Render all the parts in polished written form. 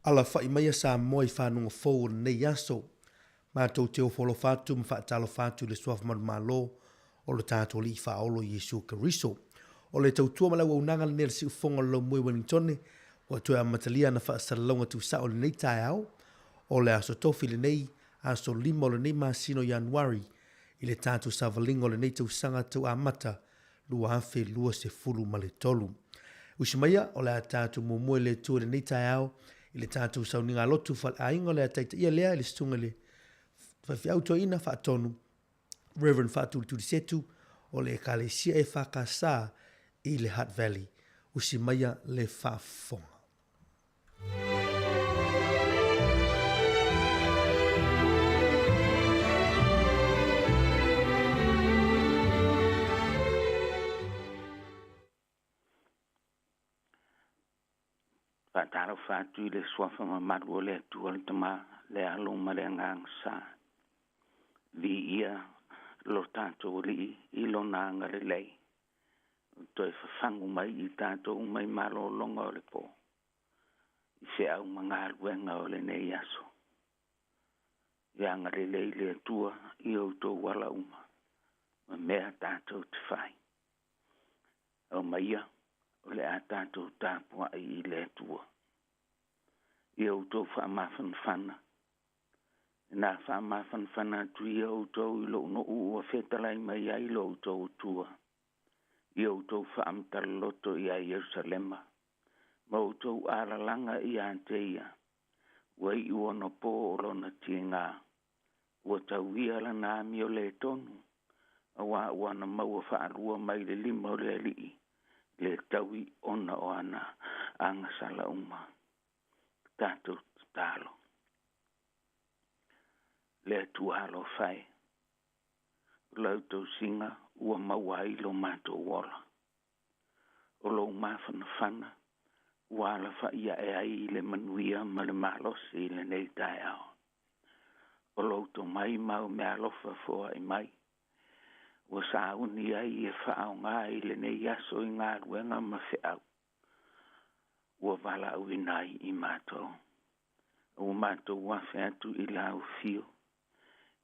Alafai maia Samoa i fanuga fou o lenei aso. Matou te ofo alofa atu ma faatalofa atu i le Suafa Manumalo o lo tatou Alii Faaolo Iesu Keriso. O le tautua ma le auaunaga lenei a le Siufofoga o le Laumue i Wellingtone ua toe amatalia ana faasalalauga tuusao i lenei taeao o le Aso Tofi lenei, aso 5 o lenei masina o Ianuari i le tatou savaliga o lenei tausaga tau amata 2023. Usi maia, o le a tatou muamua i le Atua i lenei taeao i le tatou sauniga lotu faleaiga o le a taitaia lea i le susuga i le faifeau toeaina faatonu Reverend Faatulitulisetu o le Ekalesia EFKS i le Hutt Valley. Usi maia le faafofoga. Faatalofa atu i le suafa mamalu o le Atua le Tama, le Alo ma le Agaga Sa. Viia lo tatou Alii i lona agalelei, toe fafagu mai i tatou mai malologa o le po, i feau ma galuega o lenei aso. Ia agalelei le Atua i outou ala uma, ma mea tatou te fai. Aumaia, o le a tatou tapuai i le Atua. Ia outou faamafanafana, na faamafanafana atu ia outou i lou nuu ua fetalai mai ai lo outou Atua, ia outou faamatala-loto ia Ierusalema, ma outou alalaga ia te ia, ua iu ona po o lona tiga, ua tauia lana amio le tonu, auā ua na maua faalua mai le lima o le Alii, le taui ona o ana agasala uma. Tatou tatalo. Le Atua alofa e, o lau tausiga ua maua ai lo matou ola. O lou mafanafana ua alafai ae ai i le manuia ma le malosi i lenei taeao. O lou tomai ma au meaalofa foai mai, ua sauni ai e faaaoga i lenei aso i galuega ma feau, ua valaauina ai i matou. Ua matou afe atu i lau afio,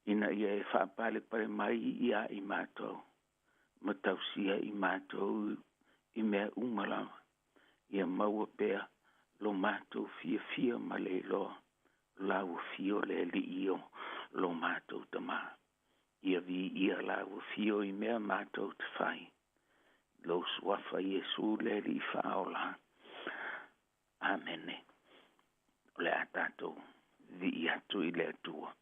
ina ia e faapalepale mai ia i matou, ma tausia i matou i mea uma lava, ia maua pea lo matou fiafia ma le iloa, lau afio le Alii o lo matou Tama. Ia viia lau afio i mea matou te fai. Lou suafa Iesu le Alii faaola. Amene. O le a tatou vii atu i le Atua.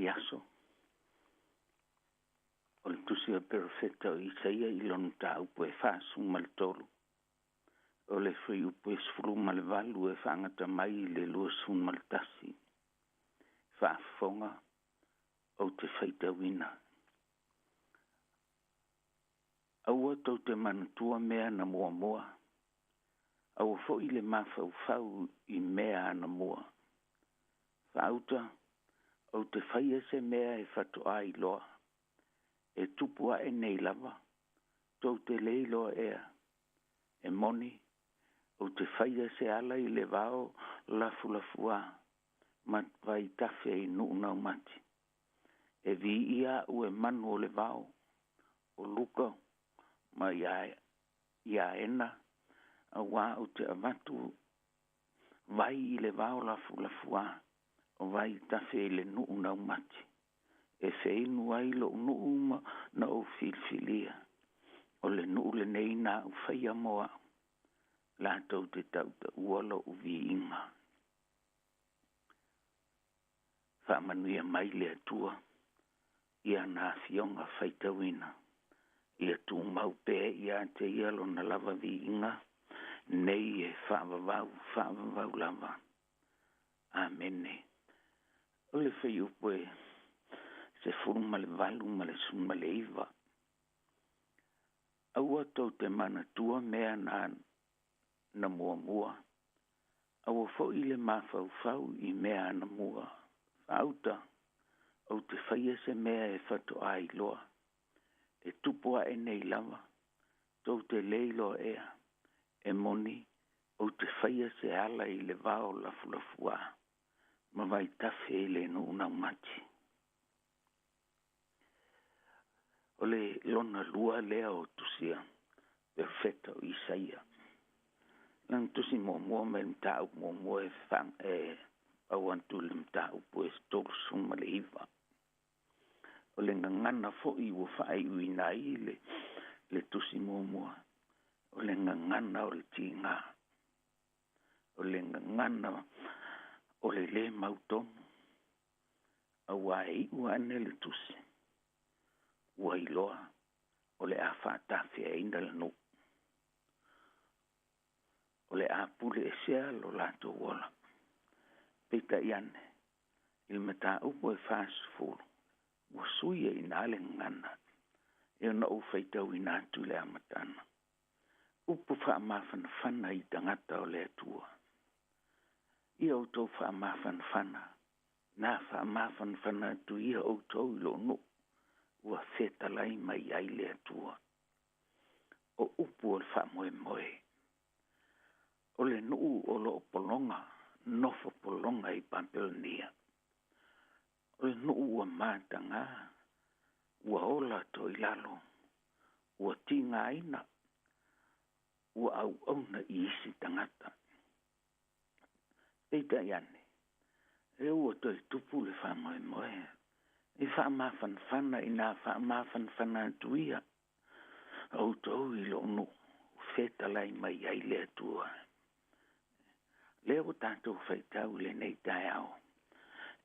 lenei aso, o le tusi a perofeta o Isaia i lona mataupu e 43, o le fuaiupu e 18 e faagata mai i le 21. Faafofoga ou te faitauina. Aua tou te manatua mea na muamua, aua foi le mafaufau i mea anamua. Faauta, ou te faia se mea e faatoa iloa, e tupu ae nei lava, tou te le iloa ea. E moni, ou te faia se ala i le vao lafulafuā, ma vaitafe i nuu naumati. E viia aʻu e manu o le vao, o luka ma Iaena, auā ou te avatu vai i le vao lafulafuā, o vaitafe i le nuu naumati, e feinu ai loʻu nuu ma na ou filifilia. O le nuu lenei na aʻu faia mo aʻu, latou te tautaua loʻu viiga. Faamanuia mai le Atua i ana afioga faitauina, ia tumau pea ia te ia lona lava viiga nei e faavavau faavavau lava. Amene. O le fuaiupu e 18 ma le 19. Aua tou te manatua mea na na muamua, aua foi le mafaufau i mea anamua. Faauta, ou te faia se mea e faatoa iloa, e tupu ae nei lava, tou te le iloa ea. E moni, ou te faia se ala i le vao lafulafuā, ma vaitafe i le nuu naumati. O le lona lua lea o tusia perofeta o Isaia. Lana tusi muamua mai le mataupu muamua e e pau atu i le mataupu e 39. O le gagana foi ua faaiuina ai le le tusi muamua, o le gagana o le tiga, o le gagana o le lē mautonu, auā e iu ane le tusi, ua iloa o le a faatafeaina le nuu, o le a pule esea lo latou ola. Peitai ane, i le mataupu e 40, ua sui ai i ina le gagana, e ona ou faitauina atu i le amataga. Upu faamafanafana i tagata o le Atua. Ia outou faamafanafana, na faamafanafana atu ia outou i lou nuu, ua fetalai mai ai le Atua. O upu o le faamoemoe. O le nuu o lo o pologa, nofo pologa i Papelonia. O le nuu ua matagā, ua ola toilalo, ua tigaina, ua auauna i isi tagata. Peitai ane, e ua toe tupu le faamoemoe, e faamafanafana inā faamafanafana atu ia outou i lou nuu, fetalai mai ai le Atua. Lea ua tatou faitau i lenei taeao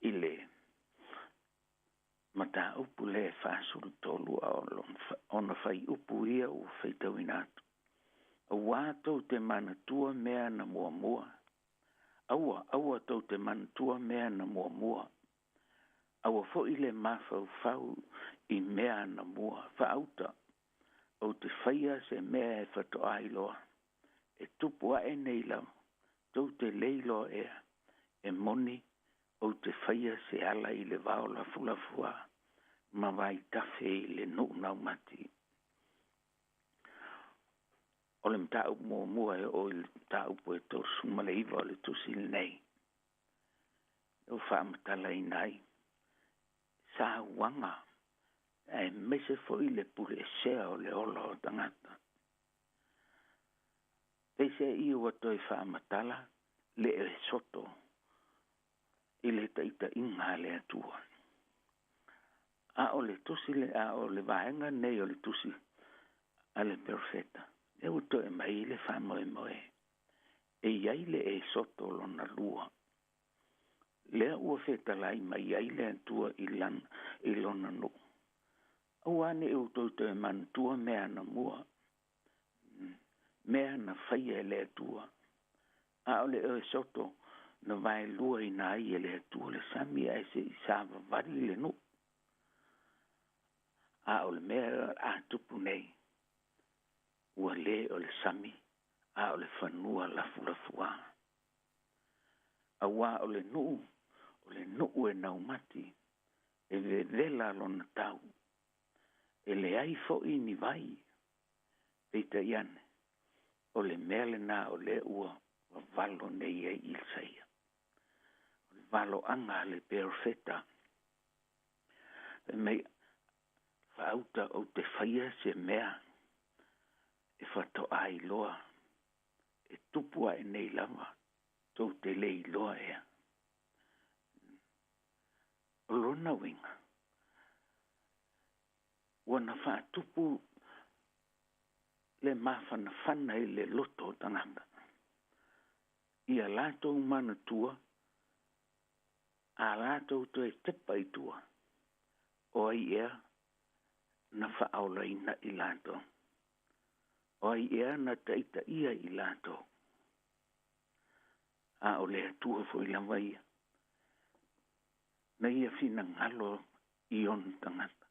i le mataupu lea e 43 a o ona fuaiupu ia ua faitauina atu. Auā tou te manatua mea na muamua, aua, aua tou te manatua mea na muamua, aua foi le mafaufau i mea anamua. Faauta, ou te faia se mea e faatoa iloa, e tupu ae nei lava, tou te le iloa ea, e moni, ou te faia se ala i le vao lafulafuā, ma vaitafe i le nuu naumati. O le mataupu muamua e oo i le mataupu e 39 o le tusi lenei, ua faamatalaina ai sauaga aemaise foi le puleesea o le ola o tagata. Peiseai ua toe faamatala le soto i le taitaiga a le Atua. A o le tusi le a o le vaega nei o le tusi a le perofeta, lea ua toe mai le faamoemoe e i ai le Esoto lona lua. Lea ua fetalai mai ai le Atua i lana i lona nuu. Aua ne i outou toe manatua mea anamua, mea na faia e le Atua. A o le Esoto na vaeluaina ai e le Atua le sami ae se i savavali le nuu. A o le mea a tupu nei, ua lē o le sami, a o le fanua lafulafuā. Auā o le nuu, o le nuu e naumati, e vevela lona tau, e leai foʻi ni vai. Peitai ane, o le mea lenā o lea ua vavalo nei ai Isaia. O le valoaga a le perofeta. Fai mai, faauta ou te faia se mea e faatoa iloa, e tupu ae nei lava, tou te le iloa ea. O lona uiga, ua na faatupu le mafanafana i le loto o tagata. Ia latou manatua, a latou toe tepa i tua, o ai ea na faaolaina i latou? O ai ea na taitaia i latou? A o le Atua foi lava ia, na ia finagalo i ona tagata,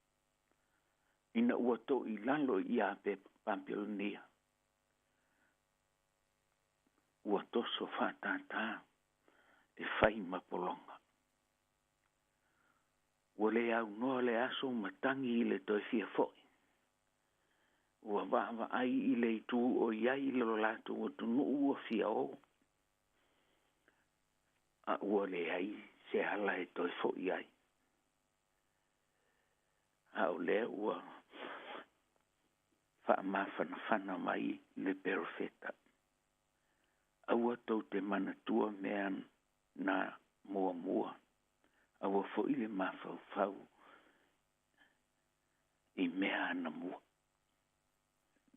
ina ua toilalo ia Papelonia, ua toso faatātā e fai ma pologa. Ua le aunoa le aso ma tagi i le toe fia foʻi. Ua vaavaai i le itu o i ai lo latou atunuu ua fia o, a ua leai se ala e toe foʻi ai. A o lea ua faamafanafana mai le perofeta. Aua tou te manatua mea na muamua, aua foʻi le mafaufau i mea anamua.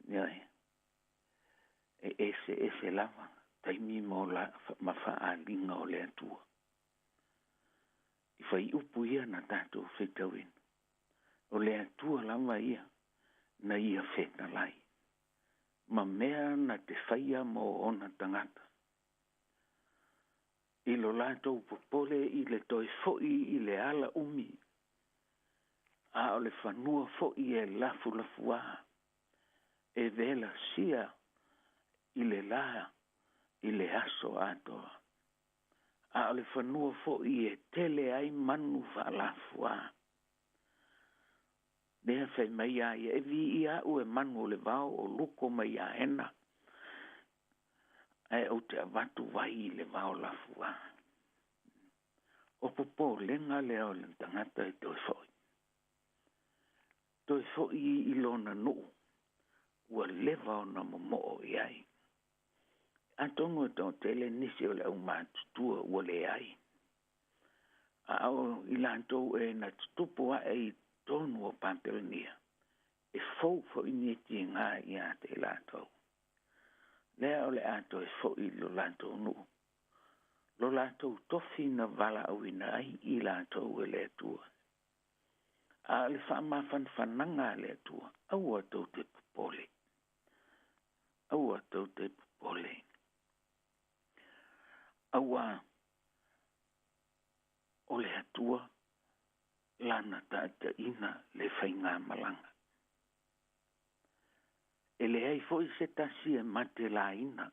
Ioe, e eseese lava taimi mo la ma faaaliga o le Atua. I fuaiupu ia na tatou faitauina, o le Atua lava ia na ia fetalai ma mea na te faia mo ona tagata. I lo latou popole i le toe foʻi i le ala umi, a o le fanua foʻi e lafulafuā, e velasia i le lā i le aso atoa. A o le fanua foʻi e tele ai manu faalafuā. Lea fai mai a ia, e viia aʻu e manu o le vao o luko mai aena, ae ou te avatu vai i le vao lafuā. O popolega lea o le tagata e toe foʻi. Toe foʻi i lona nuu, ua leva ona momoo i ai. Atonu e toatele nisi o le aumatutua ua leai. A o i latou e na tutupu ae i totonu o Papelonia, e fou foʻi nei tiga iā te latou. Lea o le a toe foʻi i lo latou nuu, lo latou tofi na valaauina ai i latou e le Atua. A o le faamafanafanaga a le Atua, aua tou te popole. Aua tou te popole. Auā o le Atua lana taitaiga le faigamalaga. E leai foʻi se tasi e mate laina.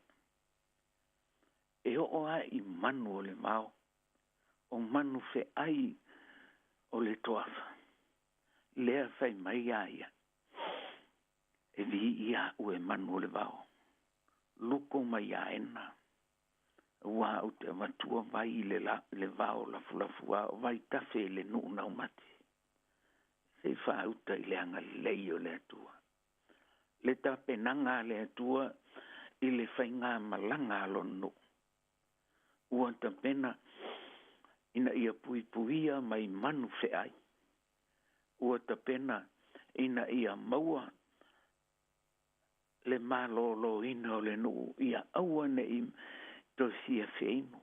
E oo lava i manu o le vao, o manu feai o le toafa. Lea fai mai a ia, e viia aʻu e manu o le vao, luko mai aena, auā ou te avatua vai i le, la, le vao lafulafuā o vaitafe i le nuu naumati. Se i faauta i le agalelei o le Atua. Le tapenaga a le Atua i le faigamalaga a lona nuu. Ua tapena ina ia puipuia mai manu feai. Ua tapena ina ia maua le malōlōina o le nuu ia aua ne i toe fia feinu.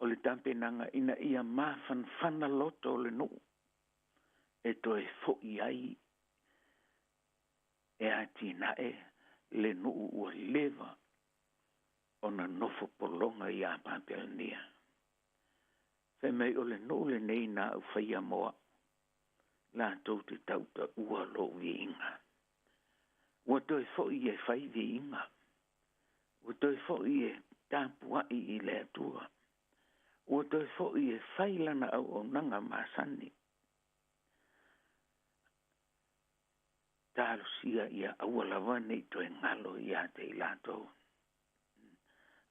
O le tapenaga ina ia mafanafana loto o le nuu e toe fo'i ai e atinae le nuu ua leva ona nofo pologa iā Papelania. Fai mai o le nuu lenei na ou faia mo a'u, latou te tautaua lou viiga. Ua toe fo'i e fai viiga, ua toe fo'i e tapua'i i le Atua, ua toe fo'i e fai lana auaunaga masani. Talosia ia aua lava ne i toe galo ia te i latou.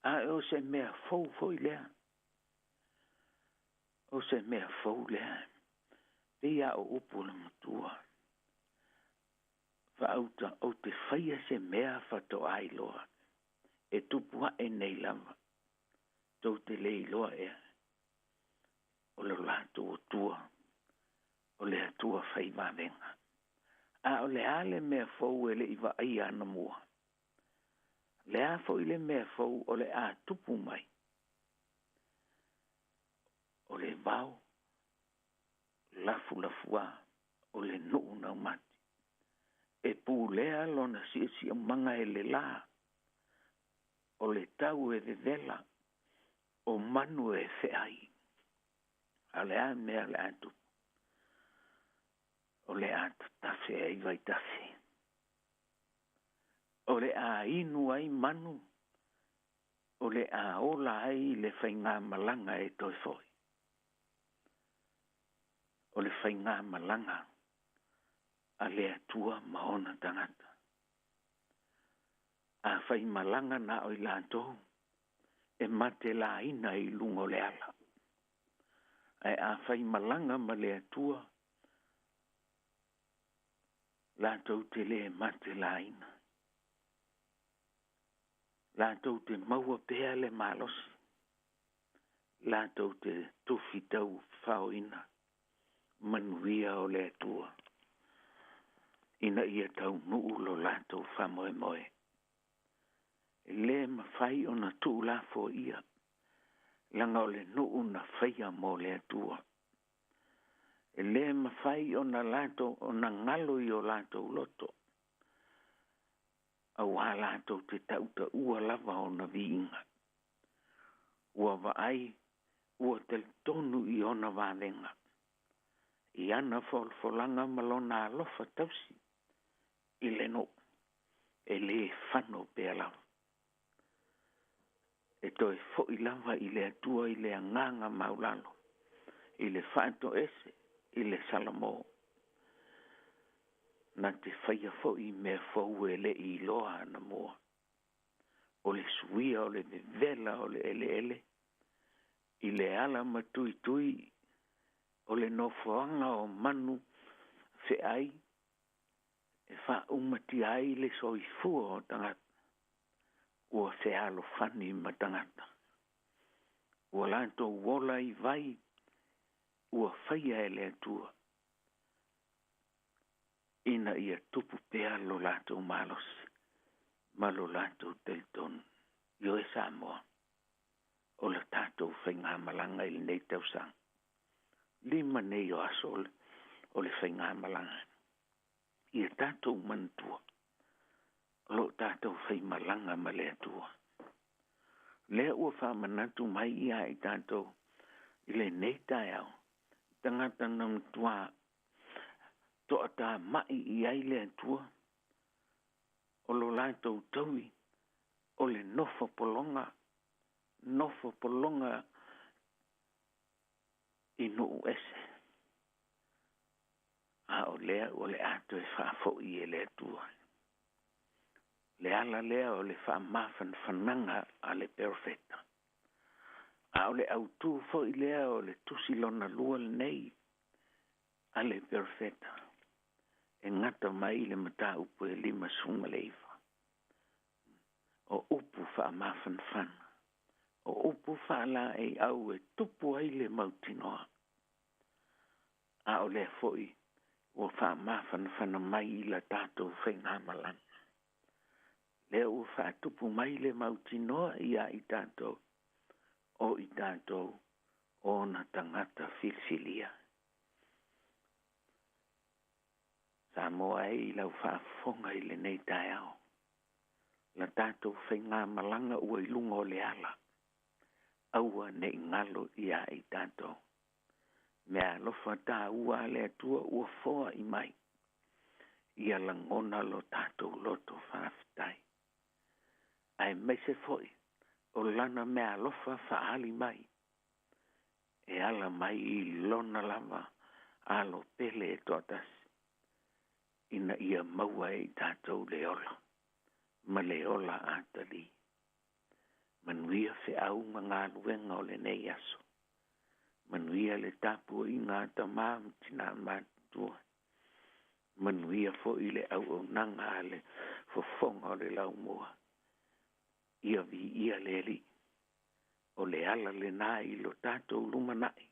A o se mea fou foi lea. O se mea fou lea. Pei a o upu o le matua. Faauta ou te faia se mea faatoa iloa. E tupu ae nei lava. Tou te le iloa ea. O lo latou Atua. O le Atua fai vavega. A o le a le mea fou e le i vaaia anamua? Le a foi le mea fou o le a tupu mai? O le vao lafulafuā o le nuu naumati. E pulea lona siosiomanga e le lā, o le tau e vevela, o manu e feai. A o le a le mea o le a tupu? O le a tatafe ai vaitafe. O le a inu ai manu, o le a ola ai le faigamalaga e toe foi. O le faigamalaga a le Atua ma ona tagata. A faimalaga na o i latou, e matelaina i luga o le ala. Ae a faimalaga ma le Atua, latou te lē matelaina. Latou te maua pea le malosi, latou te tufi taufaoina manuia o le Atua ina ia taunuu lo latou faamoemoe. E lē mafai ona tuulafoaia, leaga o le nuu na faia mo le Atua. E lē mafai ona latou ona galo i o latou loto, auā latou te tautaua lava ona viiga. Ua vaai, ua talitonu i ona vavega, i ana folafolaga ma lona alofa tausi i le nuu, e lē fano pea lava. E toe fo'i lava i le Atua i le agaga maulalo, i le faatoese, i le Salamo, na te faia foi mea fou e le i iloa anamua. O le suia o le vevela o le eleele, i le ala matuitui o le nofoaga o manu feai e faaumatia ai le soifua o tagata, ua fealofani ma tagata. Ua latou ola i vai ua faia e le Atua ina ia tupu pea lo latou malosi ma lo latou talitonu. Ioe Samoa, o le tatou faigamalaga i lenei tausaga. Lima nei o aso o le faigamalaga. Ia tatou manatua, o lo o tatou faimalaga ma le Atua. Lea ua faamanatu mai ia i tatou i lenei taeao, tagata na matua toatama'i i ai le Atua, o lo latou taui o le nofo pologa, nofo pologa i nuu ese. A o lea ua le a toe faafo'i e le Atua. Le ala lea o le faamafanafanaga a le perofeta. A o le autū foi lea o le tusi lona lua lenei a le perofeta e gata mai i le mataupu e 59. O upu faamafanafana, o upu faalaeiau e tupu ai le mautinoa. A o lea foi ua faamafanafana mai i la tatou faigamalaga. Lea ua faatupu mai le mautinoa iā i tatou. O i tatou o ona tagata filifilia. Samoa e i lau faafofoga i lenei taeao. La tatou faigamalaga ua i luga o le ala. Aua ne i galo ia i tatou. Meaalofa taua a le Atua ua foai mai. Ia lagona lo tatou loto faafetai. Aemaise foi o lana meaalofa faaali mai e ala mai i lona lava alo pele e toatasi ina ia maua e i tatou le ola ma le ola atalii. Manuia feau ma galuega o lenei aso. Manuia le tapuaiga a tamā ma tinā matutua. Manuia foi le auaunaga a le fofoga o le laumua. Ia viia le Alii. O le ala lena i lo tatou lumanai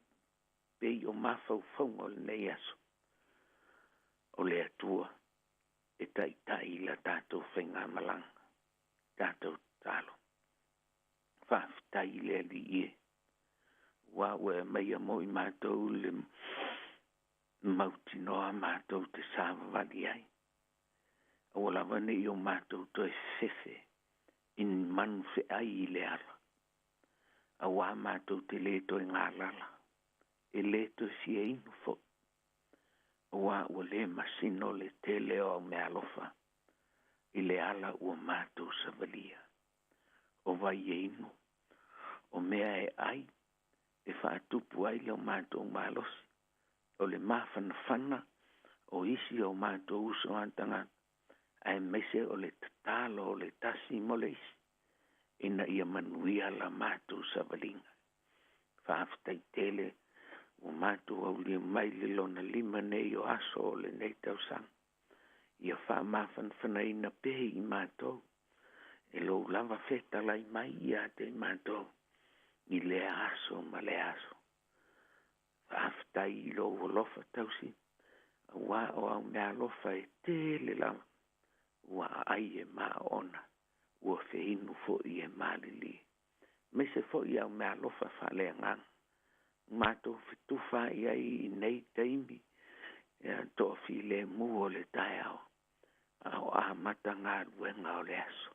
pei o mafaufauga o lenei aso. O le Atua e taitai i la tatou faigamalaga. Tatou tatalo. Faafetai i le Alii e, aua ua e aumaia mo i matou le mautinoa matou te savavali ai. Aua lava ne i o matou toe fefe i ni manu feai i le ala, auā matou te lē toe galala, e lē toe fia inu foi, auā ua lē masino le tele o au meaalofa i le ala ua matou savalia. O vai e inu, o mea e ai, e faatupu ai lo matou malosi, o le mafanafana o isi o matou uso a tagata, aemaise o le tatalo o le tasi mo le isi, ina ia manuia la matou savaliga. Faafetai tele ua matou aulia mai le lona 5 nei o aso o lenei tausaga. Ia faamafanafanaina pea i matou, e lou lava fetalai mai ia te i matou i lea aso ma lea aso. Faafetai i lou alofa tausi, auā o au meaalofa e tele lava, ua aai e maona, ua feinu foi e malilie. Aemaise foi au meaalofa faaleagaga, matou fetufa i ai i nei taimi, ia toafilemu o le taeao, a o amata galuega o le aso.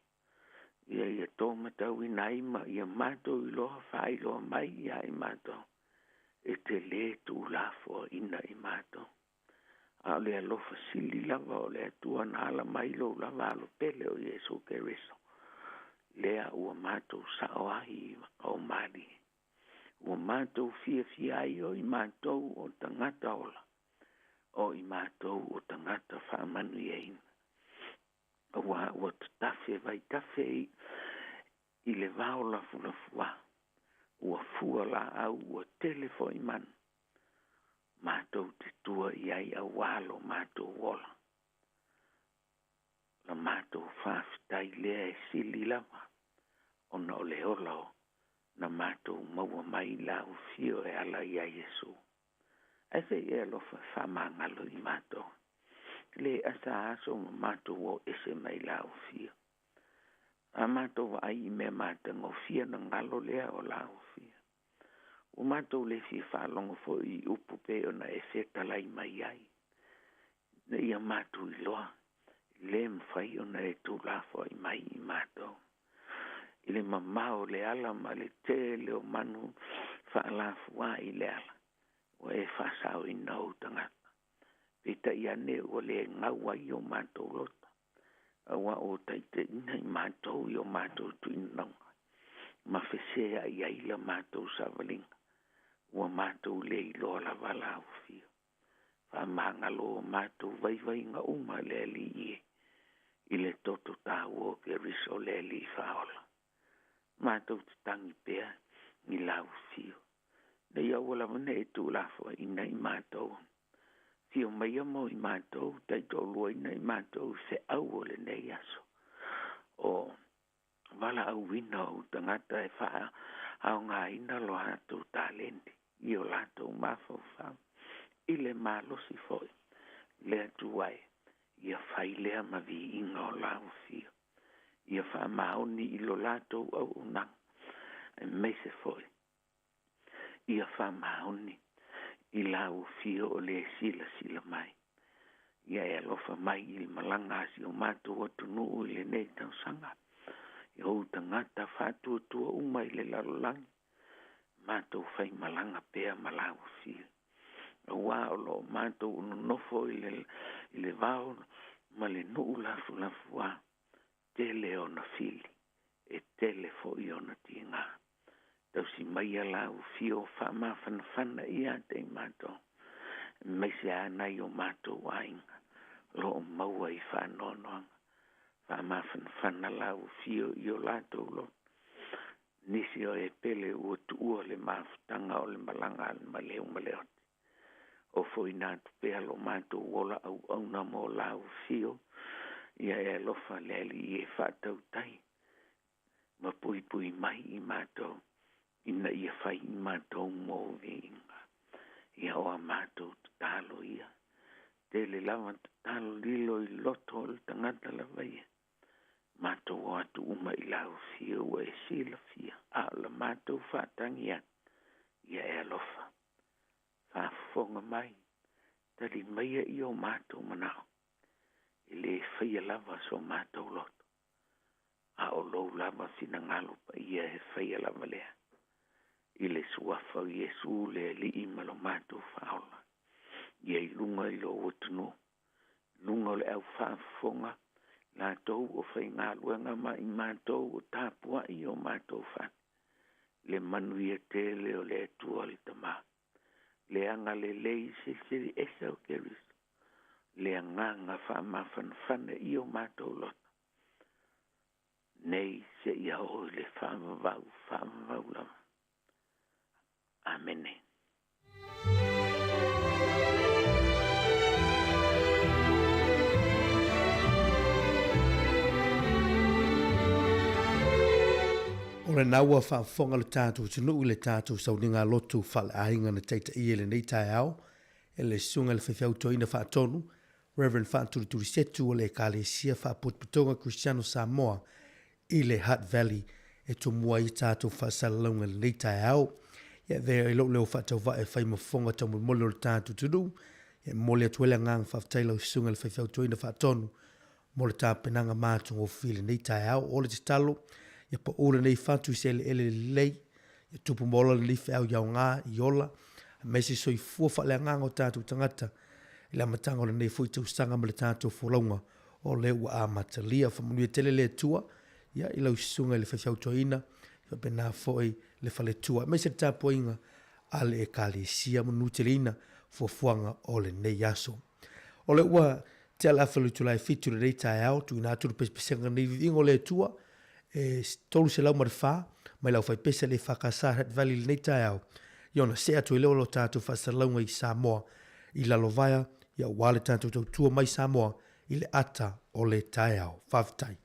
Ia ia tō matauina ai ma ia matou iloa faailoa mai ia i matou, e te lē tuulafoaiina i matou. A o le alofa sili lava o le Atua na ala mai lou lava alo pele o Iesu Keriso, lea ua matou sao ai i o malie. Ua matou fiafia ai o i matou o tagata ola, o i matou o tagata faamanuiaina. Auā ua tatafe vaitafe i le vao lafulafuā, ua fua laau ua tele foi manu, matou te tua i ai auā lo matou ola. La matou faafetai lea e sili lava ona o le ola o na matou maua mai i lau afio e ala iā Iesu. Ae se i e alofa e faamagalo i matou. Le asa aso ma matou o ese mai lau afio. A matou vaai i mea matagofie ona galo lea o lau afio. Ua matou le fia faalogo foi i upu pei ona e fetalai mai ai, ina ia matou iloa e le mafai ona e tuulafoai mai i matou. I le mamao o le ala ma le tele o manu faalafuā i le ala, ua e faasaoina ou tagata. Peitai ane ua le gau ai o matou loto, auā ua taitaiina i matou i o matou tuinauga, ma feseai ai la matou savaliga, ua matou le iloa lava lau afio. Faamagalo o matou vaivaiga uma le Alii e, i le toto taua o Keriso le Alii Faaola. Matou te tagi pea i lau afio, ina ia aua lava ne i tuulafoaiina i matou. Afio maia mo i matou, taitoaluaina i matou i feau o lenei aso. O valaauina o ou tagata e faaaogaina lo latou taleni i o latou mafaufau i le malosi foi le Atua e, ia fai lea ma viiga o lau afio. Ia faamaoni i lo latou auaunaga, aemaise foi Ia faamaoni i lau afio o le silasila mai. Ia e alofa mai i le malaga a si o matou atunuu i lenei tausaga. I ou tagata faatuatua uma i le lalolagi, matou faimalaga pea ma lau afio. Auā o lo o matou nonofo i le, i le vao ma le nuu lafulafuā, tele ona fili, e tele foi ona tigā. Tausi maia lau afio faamafanafana ia te i matou, aemaise lava nai o matou aiga o lo o maua i faanoanoaga. Faamafanafana lau afio i o latou loto. Nisi o e pele ua tuua le mafutaga o le malaga a le maleu ma le oti. Ofoina atu pea lo matou ola auauna mo lau afio, ia e alofa le Alii e faatautai ma puipui mai i matou ina ia fai i matou mou viiga. Ia o a matou tatalo ia. Tele lava tatalo lilo i loto o le tagata lava ia. Matou o atu uma i lau afio ua e silafia, a o la matou faatagi atu, ia e alofa. Faafofoga mai, tali maia i o matou manao. E le faia lava so matou loto, a o lou lava finagalo paia e faia lava lea. I le suafa o Iesu le Alii ma lo matou Faaola, ia i luga i lou atunuu, i luga o le au faafofoga, latou o faigaluega ma i matou o tapuai i o matou fale, le manuia tele o le Atua le Tama, le agalelei silisili ese o Keriso, le agaga faamafanafana i o matou loto, nei seia oo i le faavavau faavavau lava. Amene. O lena ua faafofoga le tatou atunuu i le tatou sauniga lotu faaleaiga na taitaia i lenei taeao e le Susuga i le Faifeau Toeaina Faatonu, Rev. Faatulitulisetu o le Ekalesia Faapotopotoga Kristiano Samoa i le Hutt Valley e tumua ai tatou faasalalauga i lenei taeao. Ia avea ai lou leo faatauvaa e fai ma fofoga taumolimoli o le tatou atunuu. Ia e momoli atu ai le agaga faafetai i lau Susuga i le Faifeau Toeaina Faatonu mo le tapenaga matagofie i lenei taeao. O le tatalo, ia pau lenei fatu i se eleele lelei, ia tupu ma ola lenei feau i aoga, i ola, aemaise soifua faaleagaga o tatou tagata i le amataga o lenei foi tausaga ma le tatou folauga o lea ua amatalia. Faamanuia tele le Atua ia, i lau susuga i le faifeau toeaina, faapena foi le faletua, aemaise le tapuaiga a le Ekalesia manuteleina fuafuaga o lenei aso. O lea ua tea le afa i le itula e 7 i lenei taeao, tuuina atu le pesepesega nei viiga o le Atua e 304 mai le aufaipese a le EFKS Hutt Valley i lenei taeao, ia ona see atu ai lea o lo tatou faasalalauga i Samoa i Lalovaea, ia aua le tatou tautua mai Samoa i le ata o le taeao. Faafetai.